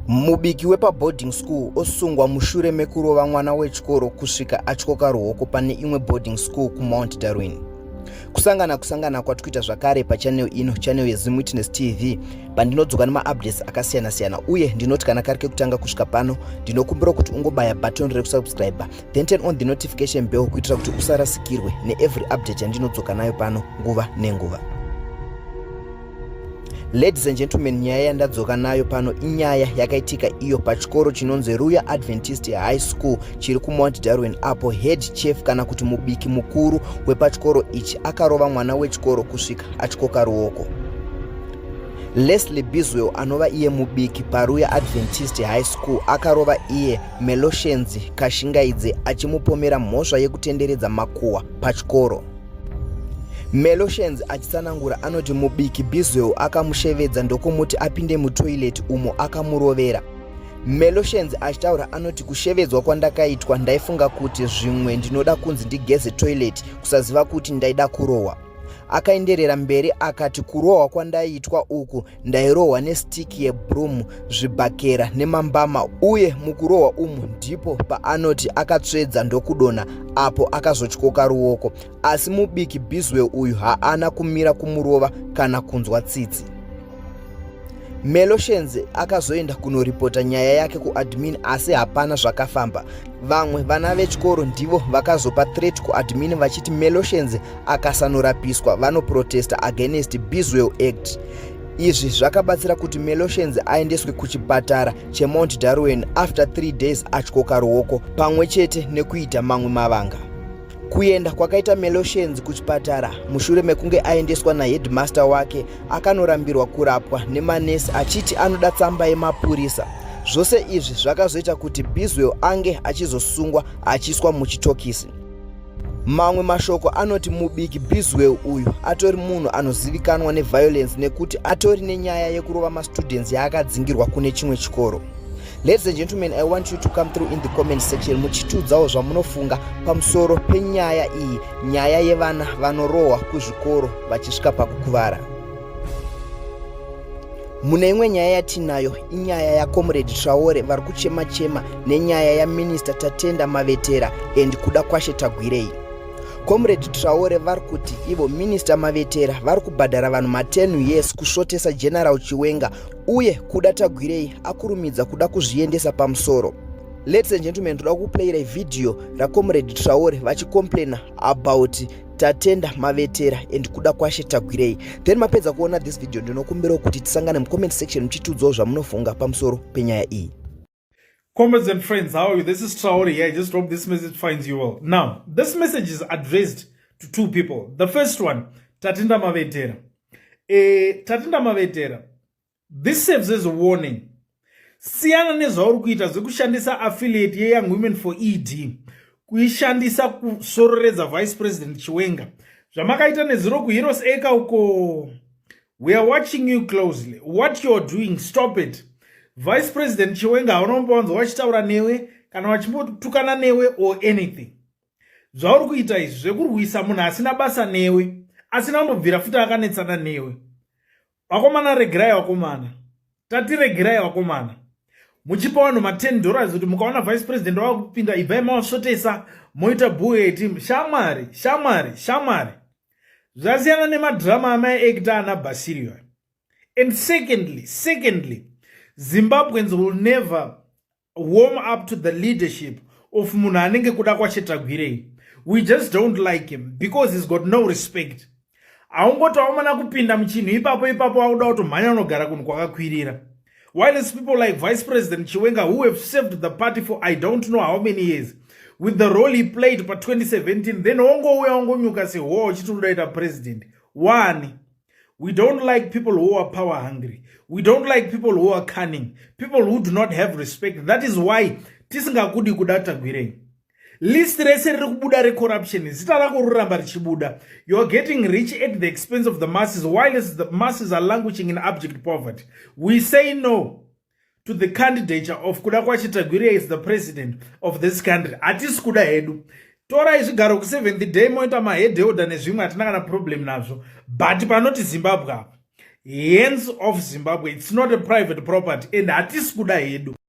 Mubiki wepaboarding school osungwa mushure mekurova mwana wechikoro kusvika atyoka ruoko pane imwe boarding school kuMount Darwin. Kusangana kusangana kwatikuita zvakare pachannel ino, channel yeZim Witness TV, pandinodzoka nemaupdates akasiyana-siyana uye ndinoti kana kari kekutanga kusvika pano, ndinokumbira kuti ungobaya button rekusubscribe, then turn on the notification bell kuitira kuti usarasikirwe neevery update yandinodzoka nayo pano nguva nenguva. Ladies and gentlemen, nyaya yandadzoka nayo pano inyaya yakaitika iyo pachikoro chinonzi Ruya Adventist High School chiri kuMount Darwin, apo head chef kana kuti mubiki mukuru wepachikoro ichi akarova mwana wechikoro kusvika atyoka ruoko. Leslie Biswell, anova iye mubiki paRuya Adventist High School, akarova iye Meloshenzi Kashingaidze achimupomera mhosva yekutenderedza makuhwa pachikoro. Meloshenzi achitsanangura anoti mubiki Biswell akamushevedza ndokumuti apinde mutoilet umo akamurovera. Meloshenzi achitaura anoti, "Kushevedzwa kwandakaitwa ndaifunga kuti zvimwe ndinoda kunzi ndigeze toilet, kusaziva kuti ndaida kurohwa." Akaenderera mberi akati, "Kurohwa kwandaiitwa uku ndairohwa nestick yebroom, zvibhakera nemambama, uye mukurohwa umu ndipo paanoti akatsvedza ndokudonha apo akazotyoka ruoko. Asi mubiki Biswell uyu haana kumira kumurova kana kunzwa tsitsi." Meloshenzi akazoenda kunoripota nyaya yake kuadmin, asi hapana zvakafamba. Vamwe vana vechikoro ndivo vakazopa threat kuadmin vachiti Meloshenzi akasanorapiswa vanoprotesta against Biswell act. Izvi zvakabatsira kuti Meloshenzi aendeswe kuchipatara cheMount Darwin after 3 days atyoka ruoko pamwe chete nekuita mamwe mavanga. Kuenda kwakaita Meloshenzi kuchipatara mushure mekunge aendeswa naheadmaster wake, akanorambirwa kurapwa nemanesi achiti anoda tsamba yemapurisa. Zvose izvi zvakazoita kuti Biswell ange achizosungwa achiiswa muchitokisi. Mamwe mashoko anoti mubiki Biswell uyu atori munhu anozivikanwa neviolence nekuti atori nenyaya yekurova mastudents yaakadzingirwa kune chimwe chikoro. Ladies and gentlemen, I want you to come through in the comment section muchitiudzawo zvamunofunga pamusoro penyaya iyi, nyaya yevana vanorohwa kuzvikoro vachisvika pakukuvara. Mune imwe nyaya yatinayo inyaya yaComrade Traore vari kuchema chema nenyaya yaMinister Tatenda Mavetera and Kudakwashe Tagwirei. Comrade Traore vari kuti ivo Minister Mavetera vari kubhadhara vanhu ma10 years kusvotesa General Chiwenga, uye Kuda Tagwirei akurumidza kuda kuzviendesa pamusoro. Ladies and gentlemen, toda kuplayira vhidhiyo raComrade Traore vachicomplaina about Tatenda Mavetera and Kudakwashe Tagwirei. Then mapedza kuona this video, ndinokumbirawo kuti tisangane mucomment section muchitiudzawo zvamunofunga pamusoro penyaya iyi. Comrades and friends, how are you? This is Traore here. I just hope this message finds you well. Now, this message is addressed to two people. The first one, Tatenda Mavetera. Tatenda Mavetera, this serves as a warning. Siyana nezvauri kuita zvekushandisa affiliate yeYoung Women for ED, kuishandisa kusororedza Vice President Chiwenga, zvamakaita nezuro kuHeroes Acre uko. We are watching you closely. What you are doing, stop it. Vice President Chiwenga haunombowanzwa vachitaura newe kana vachimbotukana newe or anything. Zvauri kuita izvi zvekurwisa munhu asina basa newe, asina kumbobvira futi akanetsana newe, vakomana, regerai vakomana, tati regerai vakomana. Muchipa vanhu ma10 dollars kuti mukaona Vice President wava kupinda, ibvai mavasvotesa, moita bueti. Shamwari, shamwari, shamwari, zvasiyana nemadhirama amaiacta ana Basirio. And secondly, Zimbabweans will never warm up to the leadership of munhu anenge Kudakwashe Tagwirei. We just don't like him because he's got no respect. Haungoti waumana kupinda muchinhu ipapo ipapo wauda kutomhanya unogara kunhu kwakakwirira, while people like Vice President Chiwenga, who have served the party for I don't know how many years, with the role he played pa2017, then wongouya wongonyuka sehowa uchiti unodaita president one. We don't like people who are power hungry. We don't like people who are cunning, people who do not have respect. That is why tisingakudi Kuda Tagwirei. List rese riri kubuda recorruption, zita rako roramba richibuda. You are getting rich at the expense of the masses while the masses are languishing in abject poverty. We say no to the candidature of Kudakwashe Tagwirei as the president of this country. Hatisi kuda hedu. Torai zvigaro kuSeventh Day, moita mahead holder nezvimwe, hatina kana problem nazvo, but panoti Zimbabwe apa, Hands off Zimbabwe. It's not a private property and hatisi kuda hedu.